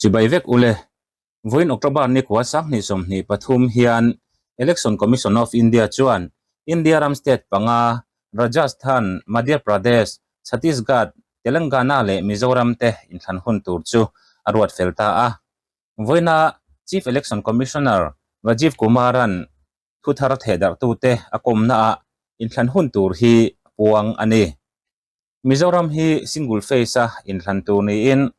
Chibai vek ule, vawiin October ni kua 2023 hian Election Commission of India chuan India ram state panga Rajasthan, Madhya Pradesh, Chhattisgarh, Telangana leh Mizoram te inthlan hun tur chu a ruat fel ta a. Vawiina Chief Election Commissioner Rajiv Kumar-a'n thu thar thehdarhtute a kawmnaah inthlan hun tur hi a puang a ni. Mizoram hi single phase a inthlan tur niin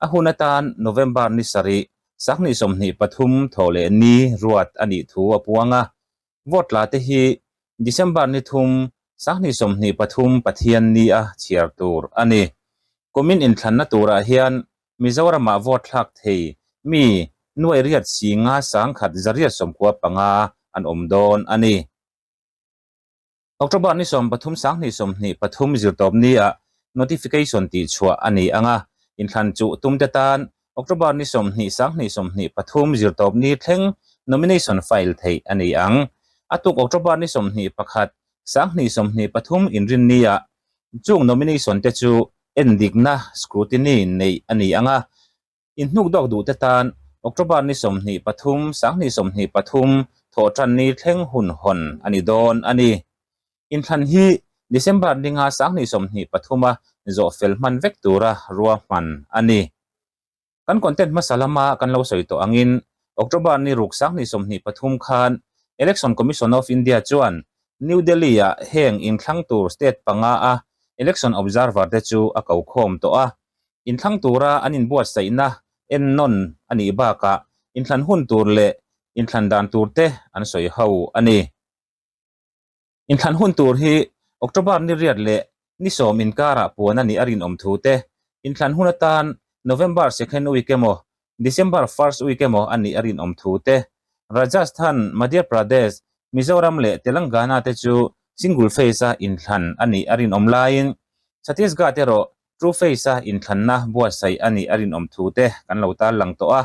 a hun atan November ni sarih 2023 thawh leh ni ruat a nih thu a puang a. Vote tla te hi December ni thum 2023 Pathian ni a chhiar tur a ni. Kumin inthlanna turah hian Mizoramah vote thlak thei mi nuai riat si nga sangkhat zariat sawmkua panga an awm dawn a ni. October ni 13 2023 zirtawp nia notification tih chhuah a ni ang a, inthlan chuh tumte tan October ni 20 2023 zirtawp ni thleng nomination file theih a ni ang. A tuk October ni 21 2023 inrinnia chung nomination te chu endikna scrutiny neih a ni ang a, Inhnuk dawk duhte tan October ni 23, 2023 thawhtan ni thleng hun hawn a ni dawn a ni. Inthlan hi December ni nga 2023 a zawh fel hman vek tura ruahman a ni. Kan content hmasa lama kan lo sawi tawh angin October ni ruk 2023 khan Election Commission of India chuan New Delhi-ah heng inthlang tur state panga a Election Observer te chu a ko khawm tawh a. Inthlang tura an inbuatsaihna ennawn a nih bakah inthlan hun tur leh inthlan dan tur te an sawi ho a ni. Inthlan hun tur hi October ni riat leh ni sawm inkarah puan a nih a rinawm thu te, inthlan hun atan November second week emaw December first week emaw a nih a rinawm thu te, Rajasthan, Madhya Pradesh, Mizoram leh Telangana te chu single phase a inthlan a nih a rinawm laiin Chhattisgarh erawh True Face-a inthlanna buatsaih a nih a rinawm thu te kan lo tarlang tawh a,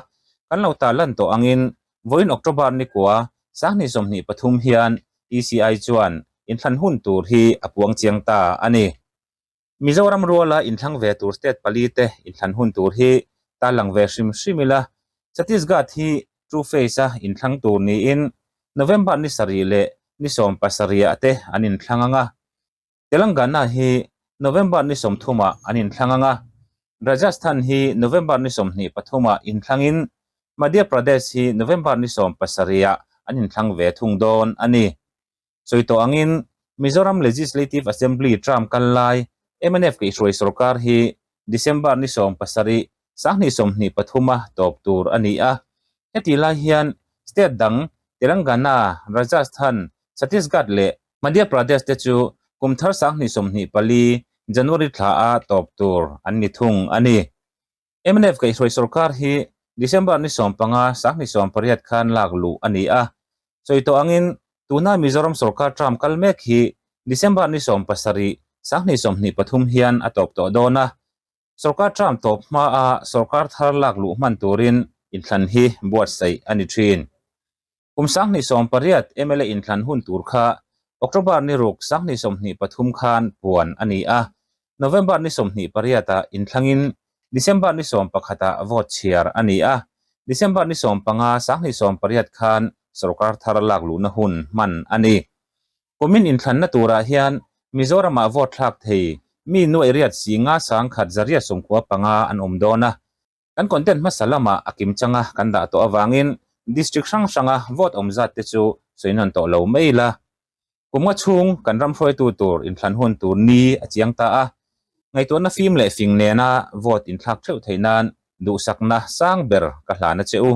kan lo tarlan tawh angin vawiin October ni kua 2023 hian ECI chuan inthlan hun tur hi a puang chiang ta a ni. Mizoram ruala inthlang ve tur state pali te inthlan hun tur hi tarlang ve hrim hrim ila, Chhattisgarh hi True Face-a inthlang tur niin November ni sarih leh ni sawm pasarihah te an inthlang ang a. Telangana hi November ni sawmthumah an inthlang ang a, Rajasthan hi November ni sawmhnih pathumah inthlangin Madhya Pradesh hi November ni sawm pasarihah an inthlang ve thung dawn a ni. Sawi tawh angin Mizoram Legislative Assembly term kal lai mnf kaihhruai sorkar hi December ni sawm pasarih 2023 a tawp tur a ni a. Heti lai hian state dang Telangana, Rajasthan, Chhattisgarh leh Madhya Pradesh te chu kum thar 2024 January thla a tawp tur an ni thung a ni. Mnf kaihhruai sorkar hi December ni 15 2018 khan lak luh a ni a. Sawi tawh angin tuna Mizoram sorkar term kal mek hi December ni 17 2023 hian a tawp tawh dawn a. Sorkar term tawp hmaa sorkar thar lak luh hman turin inthlan hi buatsaih a ni thin. Kum 2018 mla inthlan hun tur kha October ni ruk 2023 khan puan a ni a, November ni 28 ah inthlangin December ni 11 ah vote chhiar a ni a, December ni 15 2018 khan sorkar thar lak luhna hun hman a ni. Kumin inthlanna turah hian Mizoramah vote thlak thei mi nuaih riat si nga sang khat zariat sawmkua panga an awm dawn a. Kan content hmasa lamah a kim changa kan dah tawh avangin district hrang hranga vote awm zat te chu sawi nawn tawh lo mai ila. Kum nga chhung kan ram hruaitu tur inthlan hun tur ni a chiang ta a, ngaihtuahna fim leh fing nena vote inthlak theuh theih nan duhsakna sang ber ka hlan a che u.